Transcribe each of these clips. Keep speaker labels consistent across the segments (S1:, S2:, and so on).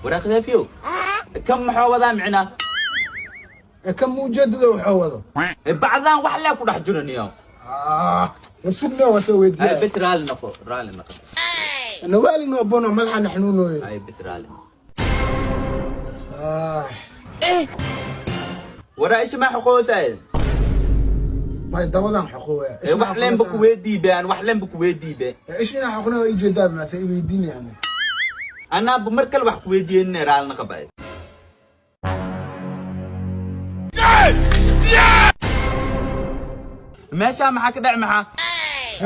S1: Waraa Khadaafiyow, kan maxaa wadaa micnaa?
S2: Kan muujeedada waxaa wado.
S1: Bacdaan wax lee ku dhex jiro niyo.
S2: War sugna, waa soo
S1: Ay.
S2: weydiiya.
S1: Bes raali noqo, raali noqo.
S2: Nawaali noo bono, madaxa xanuunooyo.
S1: Ay, bes raali noqo. Waraa isha maa xoqoosaay?
S2: May, dabadan xoqooya.
S1: Wax leenba ku weydii baan, wax leenba ku weydii be.
S2: Ishina xoqna waa ijeedaa, maase i weydiinayaan.
S1: Anaaba mar kale wax ku weydiiyeyne, raali noqo bay. Meeshaa maxaa ka dhac, maxaa?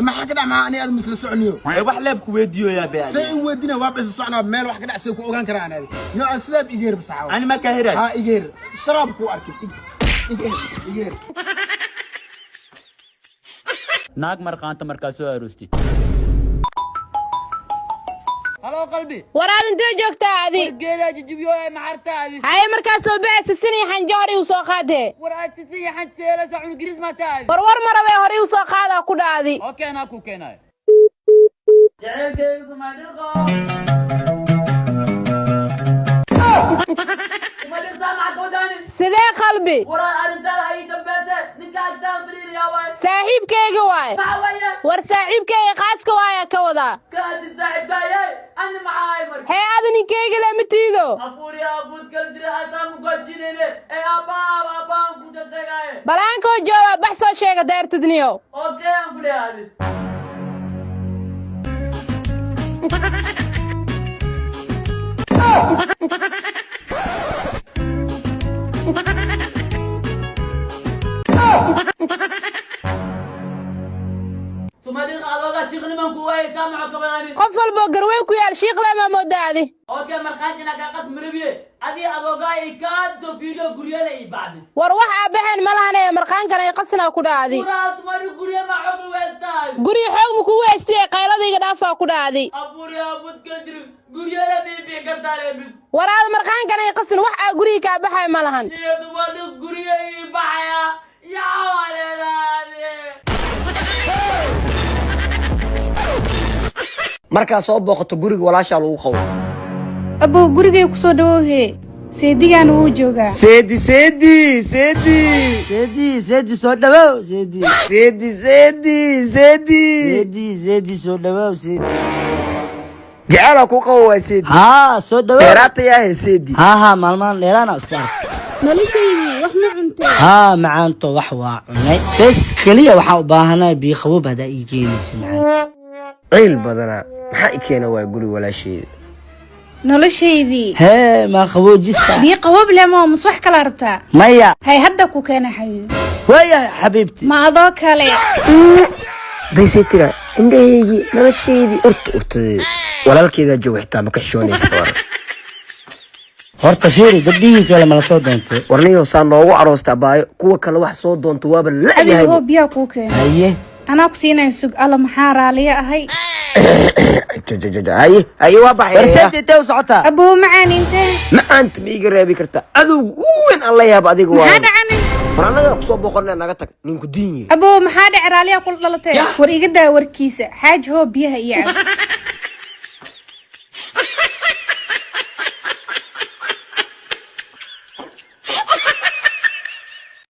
S2: Maxaa ka dhac maxaa? Ani aad misla socniyo.
S1: Wax leeb ku weydiiyoyaa be.
S2: Say i weydiina, waaba isa socnaa, meel wax ka dhac say ku ogaan karaan adi no aan sidaab igeer basaxaw.
S1: Ani ma kaa heraay?
S2: Ha, igeer sharaab ku arkin, igeer igeer.
S3: Naag marqaanta markaa soo aroostid.
S4: Halo qalbi.
S5: Waraad intee joogtaa adi?
S4: Geedaa jijibiyooya maxartaadi.
S5: Haye, markaad soo baxaysa sinii xanjo hor iu soo qaadee.
S4: War aad sisi yaxan seelasa cunugiriis maataadi.
S5: War war marabee, hor iu soo qaadaa ku dhaadi.
S4: Oo keenaa, ku keenayo jaceylkayga somaadhilqo
S5: Sidee qalbi?
S4: Waraad arrintaada ha ii dambeese, ninka agtaada fadhiinayaa waay.
S5: Saaxiibkayga waay.
S4: Maxaa weeye?
S5: War saaxiibkayga khaaska waayaa ka wadaa.
S4: Kaadi saaxiibkaayay, ani maxaa marka?
S5: Hee, adi ninkayga lama tiido.
S4: Afuuriya abuud kala dira asaa mugaashinayne ee aabbaa aabbaan ku sheegaaye.
S5: Balaankoo jooga, bax soo sheega daartudniyow.
S4: Okay, aan ku leeyahay. Sumadiiqa adooga shiiqniman ku waayay saamaco kabadaani.
S5: Qof walboo garweyn ku yaal shiiqle maa moodaa adi?
S4: Okay, markhaati inaa kaa qas marabiye, adii adoogaa i kaa soo fiiriyo guryada i bacbis.
S5: War wax aabbaxeen ma lahanee, marqaankan ay qasinaa ku dhaadi.
S4: Kuraas mari gurya ma xog weestaay?
S5: Guri xoog ma kugu haystiye, qayladayga dhaafaa ku dhaadi.
S4: Abuuriya abuud kala jiri guryada may bixi kartaa leemid.
S5: War aad marqaankan ay qasin, wax aa gurigii kaa baxay ma lahan.
S4: Iyo dumadhi gurya ii baxaya yaa leedaade.
S6: Markaa soo booqato guriga walaashaa lagu qabo.
S7: Abow, gurigay ku soo dhawowhe, seedigaana wuu joogaa.
S6: Seedi, seedi, seedi.
S8: Seedi, seedi, soo dhawow seedi.
S6: Seedi, seedi, seedi.
S8: Seedi, seedi, soo dhawow seedi.
S6: Jecelaa ku qabo waa seedi.
S8: Haa, soo dhawow.
S6: Dheeraata yaahe seedi.
S8: Haa haa, maalmahan dheeraana isku ark.
S7: Noloshaydii, wax ma cuntee?
S8: Haa macaanto, wax waa cunay, bes keliya waxaa u baahanahay biyo qaboob haddaa ii keenaysa macaan.
S6: Ciil badanaa maxaa i keena waa guri walaasheeda.
S7: Noloshaydii.
S8: Hee, maa qaboojista?
S7: Biyo qaboob leh moo mas wax kalaa rabtaa?
S8: Maya.
S7: Hay, hadda ku keena xabiibi.
S8: Waayahay xabiibti.
S7: Ma adoo kale.
S6: Daysay tira indhahaygii, noloshaydii, urta urtadeeda walaalkeedaa jooga xitaa ma ka xishoonaysa war.
S8: Horta fiiri, gabdhihii kale mala soo doontay?
S6: Warniyow, saa noogu aroosta abaayo, kuwa kale wax soo doonta waaba
S7: Adiga
S6: la-yahay.
S7: hoo, biyaa kuu keena.
S8: Haye.
S7: Anaa ku siinayo, sug. Alla, maxaa raaliya ahay?
S6: Haye haye, waa baxay.
S8: War seedi, intee u socotaa?
S7: Abow macaan, intee?
S6: Macaanta ma iiga reebi kartaa? Cadowga ugu weyn aan la yaaba adiga
S7: Maxaa
S6: waa.
S7: dhacanin?
S6: War annagaa kusoo booqanaa, naga tag, ninku diin yahay.
S7: Abow, maxaa dhac? Raaliyaa kula dhalatee. War iga daa warkiisa xaaji, hoo biyaha iyo cab.